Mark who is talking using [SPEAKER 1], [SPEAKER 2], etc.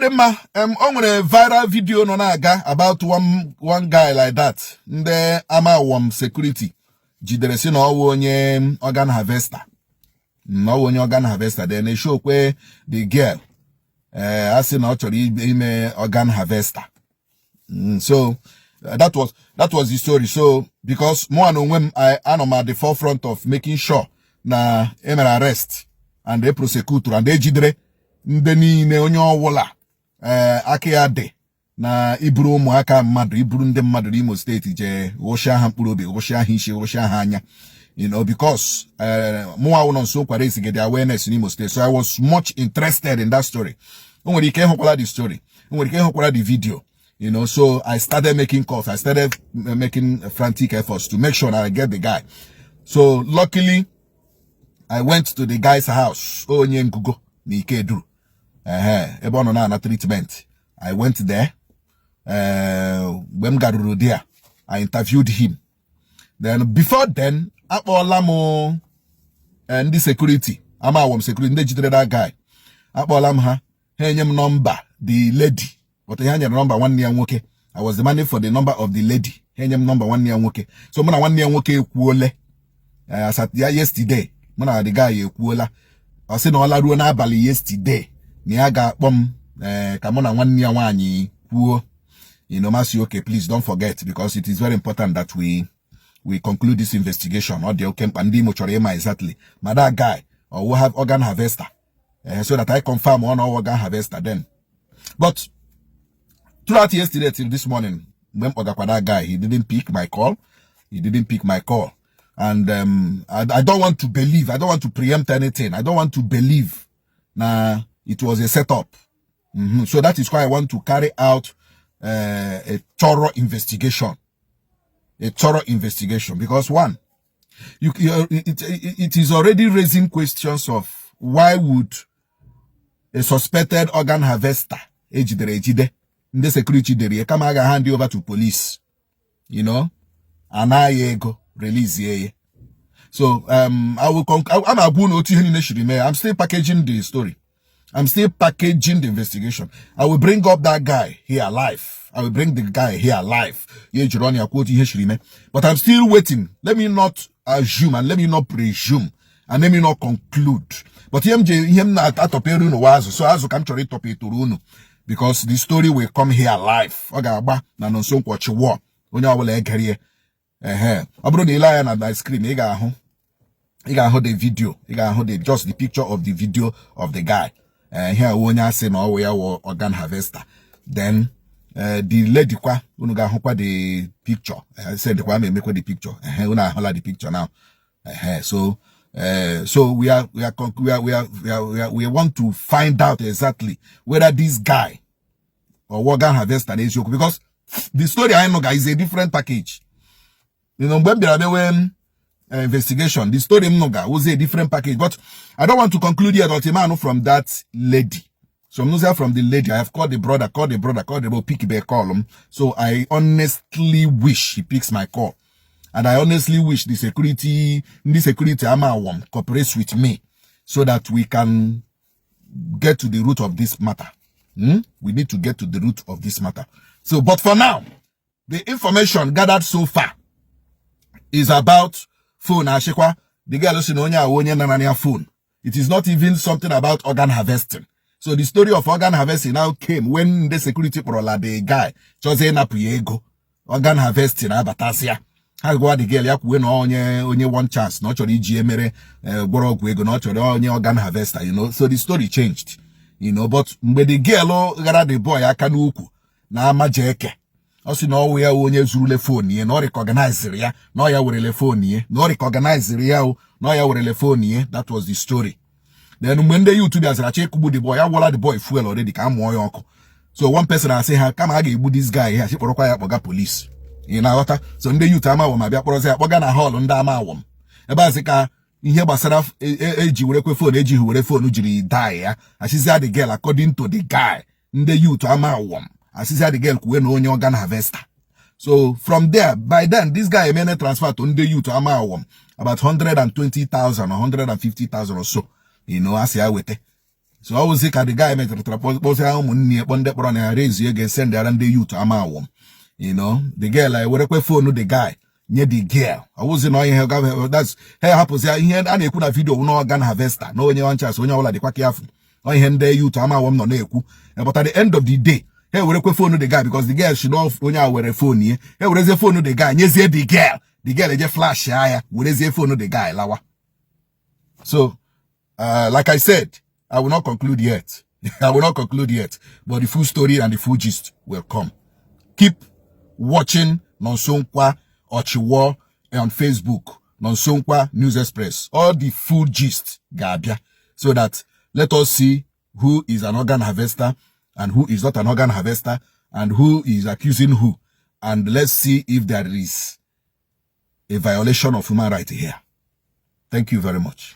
[SPEAKER 1] Ọ dị mma. O nwere viral video nọ na-aga about one guy like that ndị Amawom security jidere, si na ọ wụ onye organ harvester, na ọ wụ onye organ harvester. Then eshokwe the girl, a sị na ọ chọrọ ime organ harvester. So that was the story. So because mụ na onwe m, I anọ m at the forefront of making sure na emere arrest and e prosecute and ejidere ndị niile, onye ọwụla aka ya dị na iburu ụmụaka mmadụ, iburu ndị mmadụ n'Imo Steeti jee ghụsịa ha mkpụrụ obi, ghụsịa ha isi, ghụsịa ha anya, because mụnwa nọ nso kwara esi the awareness n'Imo Steeti, so I was much interested in that story. O nwere ike ịhụkwala the story, o nwere ike ịhụkwala the video. So I started making calls, I started making frantic efforts to make sure that I get the guy. So luckily, I went to the guy's house, onye Ngugo na Ikeduru, ehe, ebe ọ nọ na-ana treatment. I went there. Mgbe m garuru there, I interviewed him. Then before then, akpọọla m ndị security, Amawom security, ndị jidere that guy. Akpọọla m ha, ha enye m nọmba the lady, but ha nyere nọmba nwanne ya nwoke. I was demanding for the number of the lady, ha enye m nọmba nwanne ya nwoke. So mụ na nwanne ya nwoke ekwuole. As at ya yesterday, mụ na the guy ekwuola. Ọ sị na ọ laruo n'abalị yesterday na ya ga-akpọ m ka mụ na nwanne ya nwaanyị kwuo. Masị, okay, please don't forget, because it is very important that we conclude this investigation. Ọ dị oke mkpa, ndị Imo chọrọ ịma exactly ma that guy or we have organ harvester, so that I confirm on organ harvester then. But throughout yesterday till this morning, mgbe m kpọgakwa that guy, he didn't pick my call. He didn't pick my call. And I don't want to believe, I don't want to preempt anything. I don't want to believe na it was a setup. So that is why I want to carry out a thorough investigation. A thorough investigation. Because one, it is already raising questions of why would a suspected organ harvester ejidere ejide, ndị security dere ya, kama a ga-hand over to police, anaghị ego release ya. So I will I'm agwa unu otu ihe niile shiri mee. I'm still packaging the story. I'm still packaging the investigation. I will bring up that guy here alive. I will bring the guy here alive. Ya ejiri ọnụ ya kwuo otu ihe shiri mee. But I'm still waiting. Let me not assume and let me not presume and let me not conclude. But ihe m ji ihe m na-atọpere unu wa azụ. So azụ ka m chọrọ ịtọpe etoro unu, because the story will come here alive. Ọ ga-agba na Nonso Nkwochi wọ onye ọbụla egere ya. Ehe, ọ bụrụ na ile anya na screen, ị ga-ahụ the video, ị ga-ahụ the just the picture of the video of the guy. Ihe a onye asị na ọwụ ya wụ organ harvester. Then the lady kwa, unu ga-ahụkwa the picture. Sendkwa ma emekwa the picture. Ehe, unu ahụla the picture now. Ehe, so we are conc- we are we are we are, we, are, we want to find out exactly whether this guy or organ harvester n'eziokwu, because the story anyị nụga is a different package. Mgbe m bịara mewe m investigation, the story m nụga was a different package, but I don't want to conclude yet until man from that lady. So I'm not from the lady. I have called the brother, called the brother, called the brother, pick the call him. So I honestly wish he picks my call. And I honestly wish the security Amawom cooperates with me so that we can get to the root of this matter. We need to get to the root of this matter. So, but for now, the information gathered so far is about phone. Ashikwa, the girl sị na onye a onye nara ya phone. It is not even something about organ harvesting. So the story of organ harvesting now came when the security kpọrọla the guy chọzie ịnapụ ya ego. Organ harvesting abatasịa. Ha gwa the girl ya kwuwe na onye one chance, na ọ chọrọ iji emere gwọrọ ọgwụ ego, na ọ chọrọ onye organ harvester. So the story changed. But mgbe the girl gara the boy aka n'ukwu na amaja eke, ọ sị na ọwụ ya onye zurule phone ya, na ọ recognizere ya, na ọ ya werele phone ya, na ọ recognizere ya o, na ọ ya werele phone ya. That was the story. Then mgbe ndị youth bịazara achọ ịkụgbu the boy, ya gwụla the boy fuel already ka a mụọ ya ọkụ. So one person asị ha kama a ga-egbu this guy, ha kpọrọkwa ya kpọga police. Ị na-aghọta? So ndị youth Amawom abịa kpọrọzi ya kpọga na hall ndị Amawom ebe a, sị ka ihe gbasara eji werekwe phone, ejighị were phone jiri die ya. Asịzia the girl, according to the guy, ndị youth Amawom asịzia the girl kwuwe na onye organ harvester. So from there, by then this guy emene transfer to ndị youth Amawom about 120,000 or 150,000 or so, asị ya weta. So ọ wụzi ka the guy metụtara kpọsịa ụmụnne ya, kpọ ndị kpọrọ na ya, raise ego, send ara ndị youth ama awọm. The girl ewerekwe phone the guy nye the girl. Ọ wụzi na ihe that's ha hapụzi ihe a na-ekwu na video na organ harvester na onye one chance, onye ọbụla dịkwa careful. Ọ ihe ndị youth ama awọm nọ na-ekwu. But at the end of the day, ha ewerekwe phone the guy, because the girl should know onye a were phone ye. Ha werezie phone the guy nyezie the girl. The girl eje flash ya, werezie phone the guy lawa. So like I said, I will not conclude yet. I will not conclude yet, but the full story and the full gist will come. Keep watching Nonsonkwa Ochiwo on Facebook, Nonsonkwa News Express. All the full gist ga-abịa, so that let us see who is an organ harvester and who is not an organ harvester and who is accusing who. And let's see if there is a violation of human right here. Thank you very much.